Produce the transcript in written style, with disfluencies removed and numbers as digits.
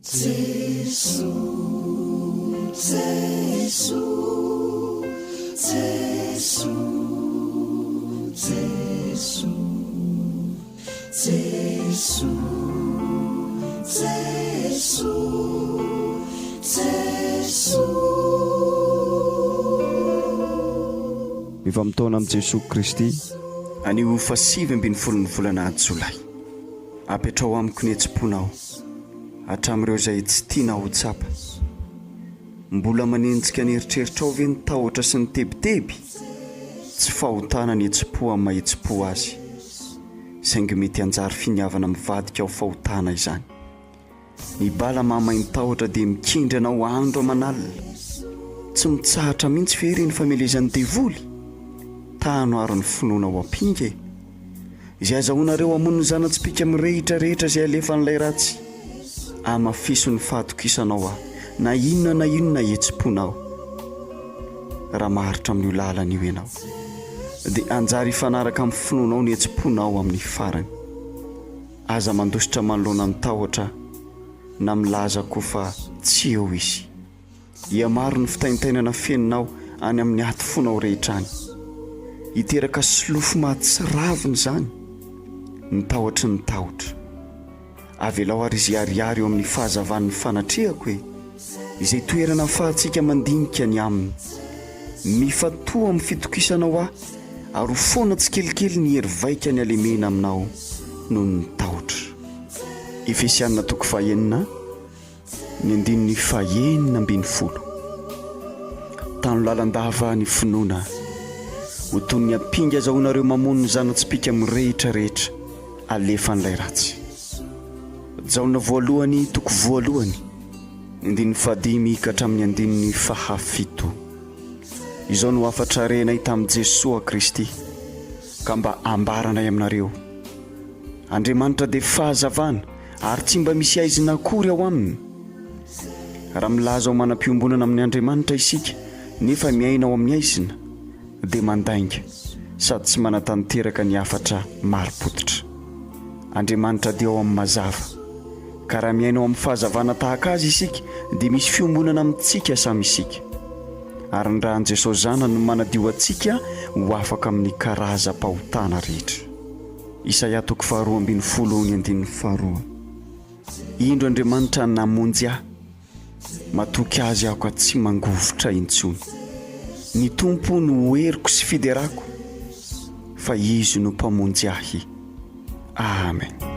Jesoa, Jesoa, Jesoa, Jesoa, Jesoa, Jesoa, Jesoa. Mifamotoana amin'i Jesoa Kristy. Anio faha 19 ny volana Jolay. Apetraho amiko ny hetsi-ponao, hatramin'ireo izay tsy tianao ho tsapa. Mbola manenjika ny eritreritrao ve ny tahotra sy ny tebiteby? Tsy fahotana ny hetsi-po amin'ny maha-hetsi-po azy, saingy mety hanjary finiavana mivadika ho fahotana izany. Ny bala mahamay ny tahotra dia mikendry anao andro aman'alina. Tsy mitsahatra mihitsy ve ireny famelezan'ny devoly? Tano ary ny finoana ho ampinga e! Izay azahoanareo hamono ny zana-tsipìka mirehitra rehetra izay alefan'ilay ratsy. Amafiso ny fahatokisanao aho, na inona na inona hetsi-ponao. Raha maharitra amin'io lalana io ianao, dia hanjary hifanaraka amin'ny finoanao ny hetsi-ponao amin'ny farany. Aza mandositra manoloana ny tahotra na milaza koa fa tsy eo izy. Hihamaro ny fitaintainana fenonao any amin'ny aty fonao rehetra any. Hiteraka solofo mahatsiravina izany, ny tahotry ny tahotra. Avelao ary izy hiharihary eo amin'ny fahazavan'ny fanatrehako e! Izay toerana ahafahantsika mandinika ny aminy. Mifantoha amin'ny fitokisanao ahy ary ho foana tsikelikely ny hery vaika ny halemena aminao noho ny tahotra. Efesiana toko fahenina, ny andininy fahenina ambin'ny folo. Tano lalandava ny finoana, ho toy ny ampinga azahoanareo mamono ny zana-tsipìka mirehitra rehetra alefan'ilay ratsy. Jaona voalohany toko voalohany, ny andininy fahadimy ka hatramin'ny andininy fahafito. Izao no hafatra renay tamin'i Jesoa Kristy, ka mba ambaranay aminareo, Andriamanitra dia fahazavana ary tsy mba misy haizina akory ao aminy. Raha milaza ho manam-piombonana amin' Andriamanitra isika nefa miaina ao amin'ny haizina, dia mandainga sady tsy manatanteraka ny hafatra marim-pototra. Andriamanitra dia ao amin'ny mazava, ka raha miaina ao amin'ny fahazavana tahaka Azy isika dia misy fiombonana amintsika samy isika. Ary ny ran'i Jesosy Zanany no manadio antsika ho afaka amin'ny karazam-pahotana rehetra. Isaia toko faharoa ambin'ny folo ny andininy faharoa. Indro Andriamanitra namonjy ahy, matoky Azy aho ka tsy mangovitra intsony. Ny Tompo no heriko sy fiderako, fa Izy no Mpamonjy ahy. Amen.